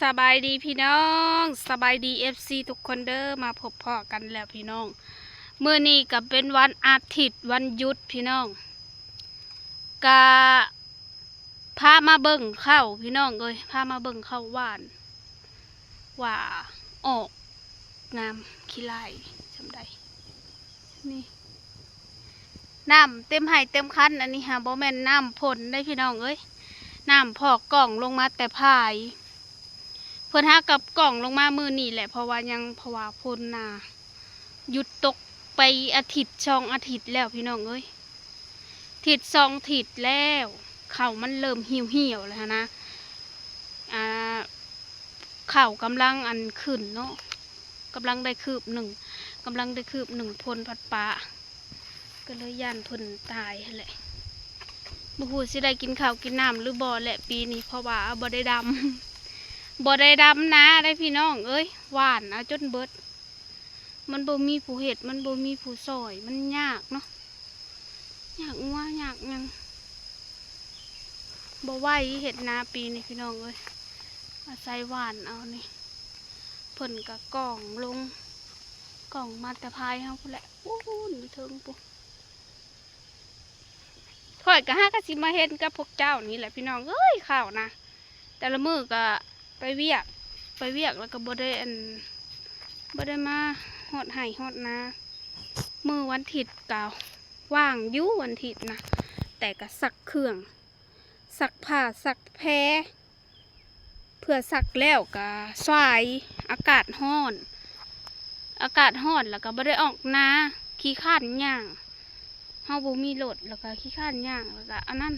ສະບາຍດີພີ່ນ້ອງ ສະບາຍດີເອັຟຊີທຸກຄົນເດີ ມາພົບພໍ້ກັນແລ້ວພີ່ນ້ອງ. ມື້ນີ້ກໍເປັນວັນອາທິດ ວັນຢຸດພີ່ນ້ອງ ກະພາມາເບິ່ງເຂົ້າພີ່ນ້ອງເອີຍ ພາມາເບິ່ງເຂົ້າຫວ່ານ ວ່າອອກງາມຂີ້ຫຼ້າຍສ່ຳໃດ. ນີ້ ນ້ຳເຕັມໄຮ່ເຕັມຄັນ ອັນນີ້ຫາບໍ່ແມ່ນນ້ຳຝົນເດ້ພີ່ນ້ອງເອີຍ ນ້ຳພອກກ່ອງລົງມາແຕ່ພາຍ ເພິ່ນຫາກັບກ່ອງລົງມາມື້ນີ້ແຫຼະ ເພາະວ່າຫຍັງ ເພາະວ່າຝົນນະຢຸດຕົກໄປອາທິດສອງອາທິດແລ້ວພີ່ນ້ອງເອີຍ ທິດສອງທິດແລ້ວ ເຂົ້າມັນເລີ່ມຫ່ຽວໆແລ້ວຫັ້ນນະ ອ່າ ເຂົ້າກຳລັງອັນຂຶ້ນເນາະ ກຳລັງໄດ້ຄືບໜຶ່ງ ກຳລັງໄດ້ຄືບໜຶ່ງ ຝົນພັດປະ ກໍເລີຍຢ້ານເພິ່ນຕາຍຫັ້ນແຫຼະ. ບໍ່ຮູ້ຊິໄດ້ກິນເຂົ້າກິນນ້ຳຫຼືບໍ່ແຫຼະປີນີ້ ເພາະວ່າບໍ່ໄດ້ດຳ ບໍ່ໄດ້ດຳນາເດ້ພີ່ນ້ອງເອີຍ ຫວ່ານເອົາຈົນເບິດ ມັນບໍ່ມີຜູ້ເຮັດ ມັນບໍ່ມີຜູ້ຊ່ອຍ ມັນຍາກເນາະ ຍາກງົວຍາກຫຍັງ ບໍ່ໄຫວເຮັດນາປີນີ້ພີ່ນ້ອງເອີຍ ອາໄສຫວ່ານເອົານີ້ ເພິ່ນກະກ່ອງລົງ ກ່ອງມາແຕ່ພາຍເຮົາພຸ້ນແຫຼະ ພຸ້ນຢູ່ເທິງພຸ້ນ. ຂ້ອຍກະຫາກະຊິມາເຫັນກັບພວກເຈົ້ານີ້ແຫຼະພີ່ນ້ອງເອີຍ ເຂົ້ານະ ແຕ່ລະມື້ກະໄປວຽກ ໄປວຽກແລ້ວກະບໍ່ໄດ້ອັນ ບໍ່ໄດ້ມາຮອດໄຮ່ຮອດນາ ມື້ວັນທິດກະວ່າງຢູ່ ວັນທິດນະ ແຕ່ກະຊັກເຄື່ອງ ຊັກຜ້າຊັກແພ ເພື່ອຊັກແລ້ວກະສາຍ ອາກາດຮ້ອນ ອາກາດຮ້ອນແລ້ວກະບໍ່ໄດ້ອອກນາ ຂີ້ຄ້ານຍ່າງ ເຮົາບໍ່ມີລົດ ແລ້ວກະຂີ້ຄ້ານຍ່າງ ແລ້ວກະອັນນັ້ນ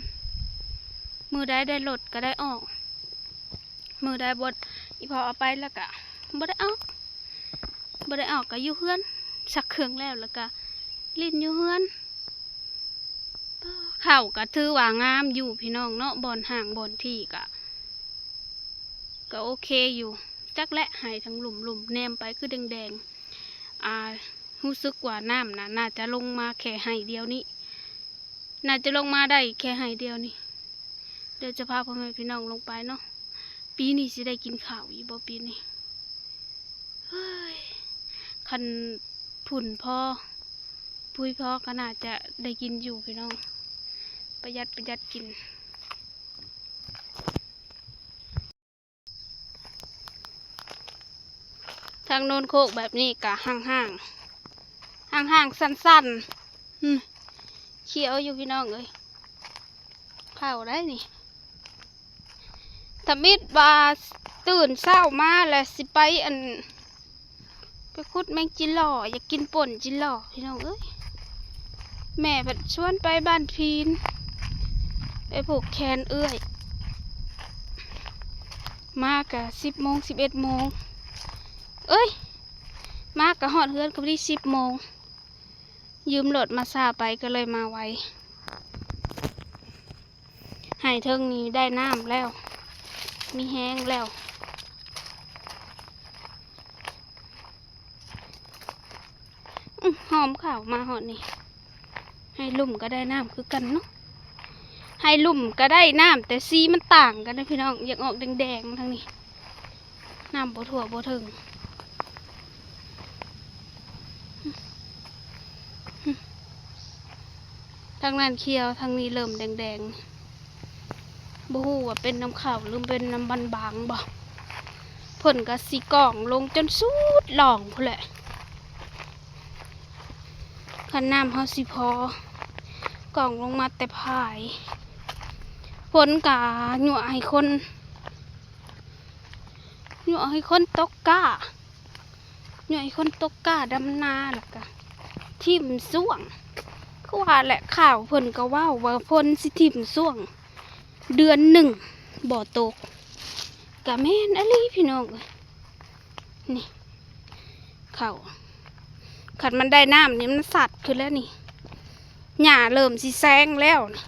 ມື້ໃດໄດ້ລົດກະໄດ້ອອກ ມື້ໃດບໍ່ ອີພໍ່ເອົາໄປແລ້ວກະບໍ່ໄດ້ອອກ ບໍ່ໄດ້ອອກກະຢູ່ເຮືອນ ຊັກເຄື່ອງແລ້ວ ແລ້ວກະຫຼິ້ນຢູ່ເຮືອນ. ເຂົ້າກະຖືວ່າງາມຢູ່ພີ່ນ້ອງເນາະ ບ່ອນຮ່າງບ່ອນທີ່ກະ ກະໂອເຄຢູ່ ຈັກແຫຼະ ໄຮ່ທາງລຸ່ມໆ ແນມໄປຄືແດງໆ ອ່າ ຮູ້ສຶກວ່ານ້ຳນະ ໜ້າຈະລົງມາແຄ່ໄຮ່ດຽວນີ້ ໜ້າຈະລົງມາໄດ້ແຄ່ໄຮ່ດຽວນີ້ ດຽວຈະພາພໍ່ແມ່ພີ່ນ້ອງລົງໄປເນາະ ປີນີ້ຊິໄດ້ກິນເຂົ້າຢູ່ບໍ່ປີນີ້ ເຮີ້ຍ ຄັນຝຸ່ນພໍ ປຸຍພໍກໍໜ້າຈະໄດ້ກິນຢູ່ພີ່ນ້ອງ ປະຢັດ ປະຢັດກິນ. ທາງໂນນໂຄກແບບນີ້ກະຮ່າງໆ ຮ່າງໆ ສັ້ນໆ ຂຽວຢູ່ພີ່ນ້ອງເອີຍ ເຂົ້າໄດ໋ນີ້ ທຳອິດວ່າຕື່ນເຊົ້າມາແລ້ວຊິໄປອັນ ໄປຂຸດແມງຈີຫຼໍ່ ຢາກກິນປົ່ນຈີຫຼໍ່ພີ່ນ້ອງເອີຍ ແມ່ພັດຊວນໄປບ້ານພີນ ໄປຜູກແຂນເອື້ອຍ ມາກະສິບໂມງ ສິບເອັດໂມງ ເອີຍ ມາກະຮອດເຮືອນກະພໍດີສິບໂມງ ຢືມລົດມາຊ້າໄປ ກະເລີຍມາໄວ. ໄຮ່ເທິງນີ້ໄດ້ນ້ຳແລ້ວ ມີແຮງແລ້ວ ອື ຫອມເຂົ້າມາຮອດນີ້ ໄຮ່ລຸ່ມກໍໄດ້ນ້ຳຄືກັນເນາະ ໄຮ່ລຸ່ມກໍໄດ້ນ້ຳ ແຕ່ສີມັນຕ່າງກັນເດ້ພີ່ນ້ອງ ຢາກອອກແດງໆ ທາງນີ້ ນ້ຳບໍ່ທົ່ວບໍ່ເຖິງ ທາງນັ້ນຂຽວ ທາງນີ້ເລີ່ມແດງໆ ບໍ່ຮູ້ວ່າເປັນນຳເຂົ້າ ຫຼືເປັນນຳບັນບາງບໍ່ ເພິ່ນກໍຊິກ່ອງລົງຈົນສຸດລ່ອງພຸ້ນແຫຼະ ຄັນນ້ຳເຮົາຊິພໍ ກ່ອງລົງມາແຕ່ພາຍ ຝົນກໍຍົວະໃຫ້ຄົນ ຍົວະໃຫ້ຄົນຕົກກ້າ ຍ້ອນຄົນຕົກກ້າດຳນາ ແລ້ວກະຖິ້ມຊ່ວງ ຄືວ່າແຫຼະ ຂ່າວເພິ່ນກະເວົ້າວ່າຝົນຊິຖິ້ມຊ່ວງເດືອນໜຶ່ງບໍ່ຕົກ ກະແມ່ນອີ່ຫຼີພີ່ນ້ອງເອີຍ ນີ້ ເຂົ້າ ຄັນມັນໄດ້ນ້ຳນີ້ມັນສັດຂຶ້ນແລ້ວນີ້ ຫຍ້າເລີ່ມຊິແຊງແລ້ວນີ້.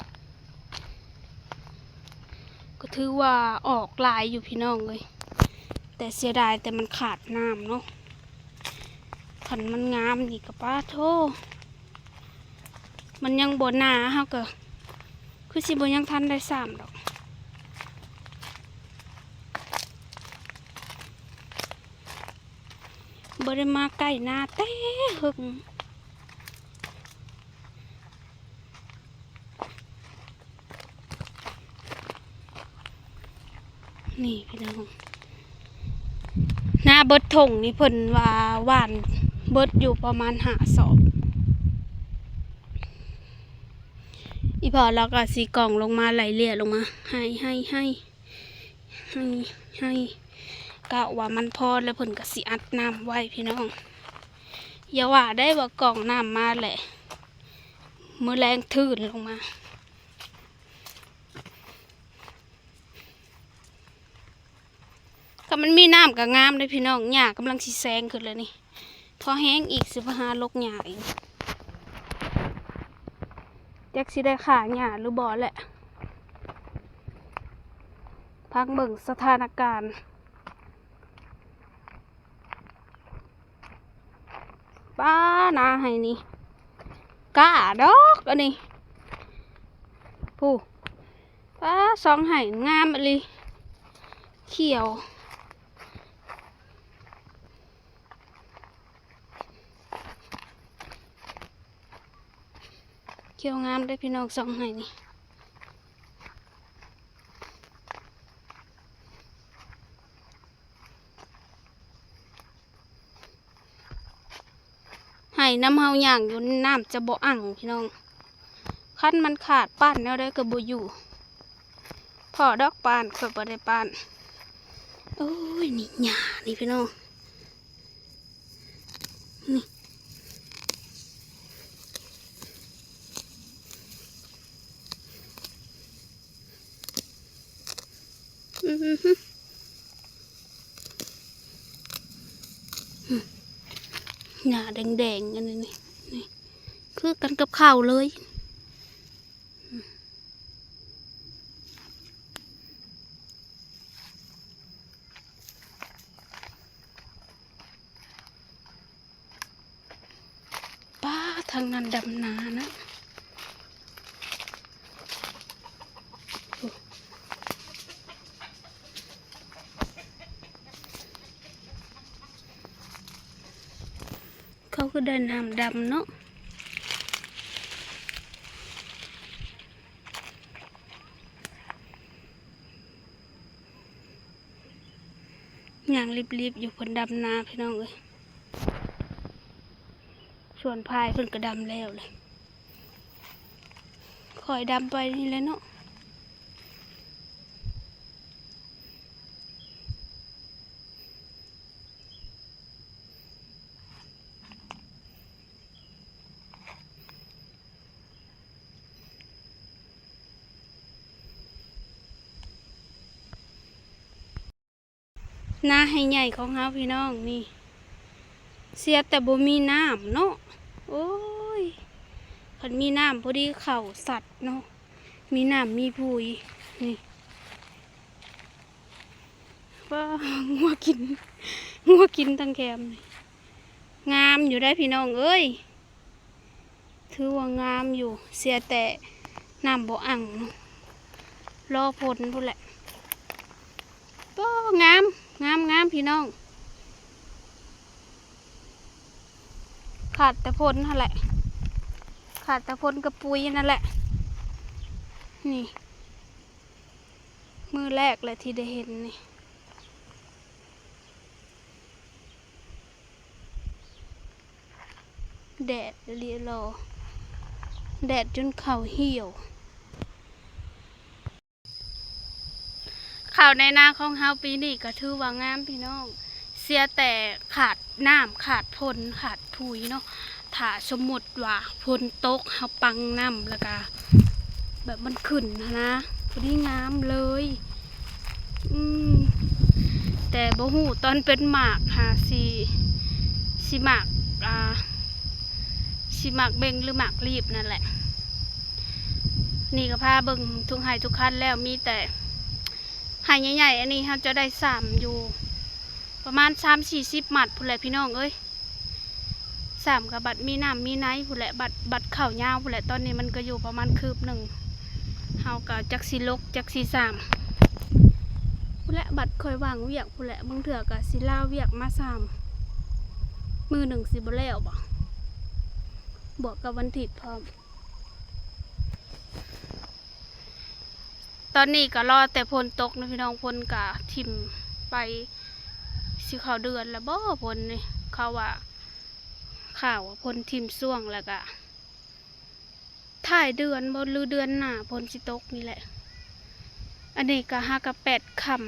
ກໍຖືວ່າອອກຫຼາຍຢູ່ພີ່ນ້ອງເອີຍ ແຕ່ເສຍດາຍແຕ່ມັນຂາດນ້ຳເນາະ ຄັນມັນງາມນີ້ກໍປາໂທ້ ມັນຍັງບໍ່ໜາ ເຮົາກໍຄືຊິບໍ່ ຍັງທັນໄດ້ຊ້ຳດອກ. ບໍ່ໄດ້ມາໃກ້ນາແຕ່ເຫິງ. ນີ້ພີ່ນ້ອງ ນາເບິດທົ່ງນີ້ເພິ່ນວ່າຫວ່ານເບິດຢູ່ປະມານຫ້າສອບ. ອີ່ພໍ່ລາວກໍຊິກ່ອງລົງມາ ໄລ່ເລ່ຍລົງມາ ໃຫ້ ໃຫ້ ໃຫ້ ໃຫ້ ໃຫ້ ກະວ່າມັນພໍແລ້ວ ເພິ່ນກໍຊິອັດນ້ຳໄວ້ພີ່ນ້ອງ. ຢ່າວ່າໄດ້ວ່າກ່ອງນ້ຳມາແຫຼະ ມື້ແລງຖືນລົງມາ. ກໍມັນມີນ້ຳກໍງາມເດ້ພີ່ນ້ອງ. ຫຍ້າກຳລັງຊິແຊງຂຶ້ນແລ້ວນີ້ ພໍແຮງອີກ ຊິໄປຫາລົກຫຍ້າອີກ. ຈັກຊິໄດ້ຂ້າຫຍ້າຫຼືບໍ່ແຫຼະ ຟັງເບິ່ງສະຖານະການ. ປ້າ ນາໄຮ່ນີ້ ກ້າດອກອັນນີ້ ຜູ້ ປ້າ ສອງໄຮ່ງາມອີ່ຫຼີ ຂຽວ ຂຽວງາມເດ້ພີ່ນ້ອງ ສອງໄຮ່ນີ້. ໄຮ່ນຳເຮົາຍ່າງຢູ່ ນ້ຳຈະບໍ່ອັ່ງພີ່ນ້ອງ. ຄັນມັນຂາດ ປ້ານແນວໃດກໍບໍ່ຢູ່. ພໍດອກ ປ້ານ ຂ້ອຍບໍ່ໄດ້ປ້ານ. ໂອ້ຍ ນີ້ຫຍ້ານີ້ພີ່ນ້ອງ ນີ້ ອື ຫຍ້າແດງໆ ອັນນີ້ ນີ້ ນີ້ ຄືກັນກັບເຂົ້າເລີຍ. ປ້າ ທາງນັ້ນດຳນານະ. ເຂົາຄືໄດ້ນ້ຳດຳເນາະ. ຍ່າງລີບໆ ຢູ່ ເພິ່ນດຳນາພີ່ນ້ອງເອີຍ. ສວນພາຍເພິ່ນກໍດຳແລ້ວແຫຼະ ຄ່ອຍດຳໄປນີ້ແຫຼະເນາະ. ນາໄຮ່ໃຫຍ່ຂອງເຮົາພີ່ນ້ອງນີ້ ເສຍແຕ່ບໍ່ມີນ້ຳເນາະ. ໂອ້ຍ ຄັນມີນ້ຳພໍດີເຂົ້າສັດເນາະ ມີນ້ຳມີປຸ໋ຍນີ້. ວ້າ ງົວກິນ ງົວກິນທັງແຄມນີ້. ງາມຢູ່ໄດ໋ພີ່ນ້ອງເອີຍ ຖືວ່າງາມຢູ່ ເສຍແຕ່ນ້ຳບໍ່ອັ່ງເນາະ ລໍຝົນພຸ້ນແຫຼະ. ໂອ້ ງາມ ງາມ ງາມພີ່ນ້ອງ ຂາດແຕ່ຝົນຫັ້ນແຫຼະ ຂາດແຕ່ຝົນກັບປຸ໋ຍນັ້ນແຫຼະ. ນີ້ ມື້ແລກແຫຼະທີ່ໄດ້ເຫັນນີ້ ແດດອີ່ຫຼີຫຼໍ ແດດຈົນເຂົ້າຫ່ຽວ. ເຂົ້າໃນນາຂອງເຮົາປີນີ້ກໍຖືວ່າງາມພີ່ນ້ອງ ເສຍແຕ່ຂາດນ້ຳ ຂາດຝົນ ຂາດ ປຸ໋ຍເນາະ. ຖ້າສົມມຸດວ່າຝົນຕົກ ເຮົາປັງນ້ຳ ແລ້ວກະແບບມັນຂຶ້ນຫັ້ນນະ ພໍດີງາມເລີຍ. ອືມ ແຕ່ບໍ່ຮູ້ຕອນເປັນໝາກຫາຊິ ຊິໝາກ ອ່າ ຊິໝາກເບັງ ຫຼື ໝາກລີບນັ້ນແຫຼະ. ນີ້ກໍພາເບິ່ງທຸກໄຮ່ທຸກຄັນແລ້ວ ມີແຕ່ ໄຮ່ໃຫຍ່ໆ ອັນນີ້ເຮົາຈະໄດ້ສາມຢູ່ປະມານສາມສີ່ສິບມັດພຸ້ນແຫຼະພີ່ນ້ອງເອີຍ. ສາມກໍບັດມີນ້ຳມີໃນພຸ້ນແຫຼະ ບັດ ບັດເຂົ້າຍາວພຸ້ນແຫຼະ. ຕອນນີ້ມັນກໍຢູ່ປະມານຄືບໜຶ່ງ ເຮົາກໍຈັກຊິລົກຈັກຊິສາມພຸ້ນແຫຼະ ບັດຄ່ອຍວ່າງວຽກພຸ້ນແຫຼະ ບາງເທື່ອກໍຊິລາວຽກມາສາມ. ມື້ໜຶ່ງຊິບໍ່ແລ້ວບໍ? ບວກກັບວັນທິດພ້ອມ. ຕອນນີ້ກໍລໍແຕ່ຝົນຕົກເນາະພີ່ນ້ອງ, ຝົນກໍຖິ້ມໄປ ຊິເຂົ້າເດືອນແລ້ວບໍ? ຝົນນີ້ ເຂົາວ່າ ຂ່າວວ່າຝົນຖິ້ມຊ່ວງ ແລ້ວກໍທ້າຍເດືອນບໍ ຫຼືເດືອນໜ້າຝົນຊິຕົກນີ້ແຫຼະ. ອັນນີ້ກໍຫາກໍແປດຄ່ຳ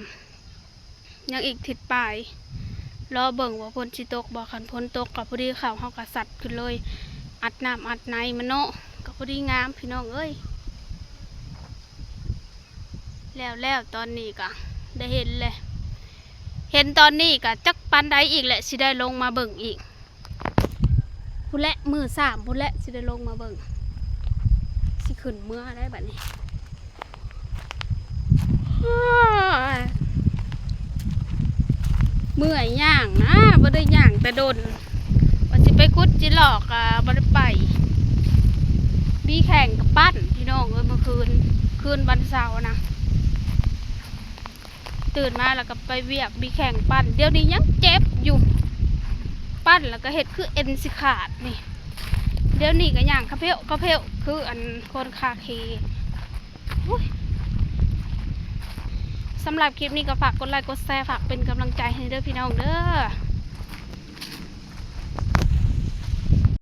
ຍັງອີກທິດປາຍ, ລໍເບິ່ງວ່າຝົນຊິຕົກບໍ່. ຄັນຝົນຕົກກໍພໍດີເຂົ້າເຮົາກໍສັດຂຶ້ນເລີຍ, ອັດນ້ຳອັດໃນມັນເນາະ, ກໍພໍດີງາມພີ່ນ້ອງເອີຍ. ແລ້ວໆ ຕອນນີ້ກໍໄດ້ເຫັນແຫຼະ, ເຫັນຕອນນີ້ກໍຈັກປານໃດອີກແຫຼະ ຊິໄດ້ລົງມາເບິ່ງອີກ. ພຸ້ນແຫຼະ ມື້ສາມພຸ້ນແຫຼະ ຊິໄດ້ລົງມາເບິ່ງ, ຊິຂຶ້ນເມືອໄດ້ບັດນີ້. ໂອ້ຍ ເມື່ອຍຍ່າງນະ, ບໍ່ໄດ້ຍ່າງແຕ່ດົນ, ວ່າຊິໄປຂຸດຈິຫຼອກກໍບໍ່ໄດ້ໄປ. ມີແຂ່ງກັບປັ່ນ ພີ່ນ້ອງເອີຍ, ເມື່ອຄືນ ຄືນວັນເສົານະ ຕື່ນມາແລ້ວກໍໄປວຽກ ມີແຂ່ງປັ່ນ, ດຽວນີ້ຍັງເຈັບຢູ່, ປັ່ນແລ້ວກໍເຮັດຄືເອັນຊິຂາດນີ້. ດຽວນີ້ກໍຍ່າງຂະເພວຂະເພວ ຄືອັນຄົນຄາເຄ. ອຸ້ຍ ສຳລັບຄລິບນີ້ກໍຝາກກົດໄລກົດແຊ ຝາກເປັນກຳລັງໃຈໃຫ້ເດີພີ່ນ້ອງເດີ.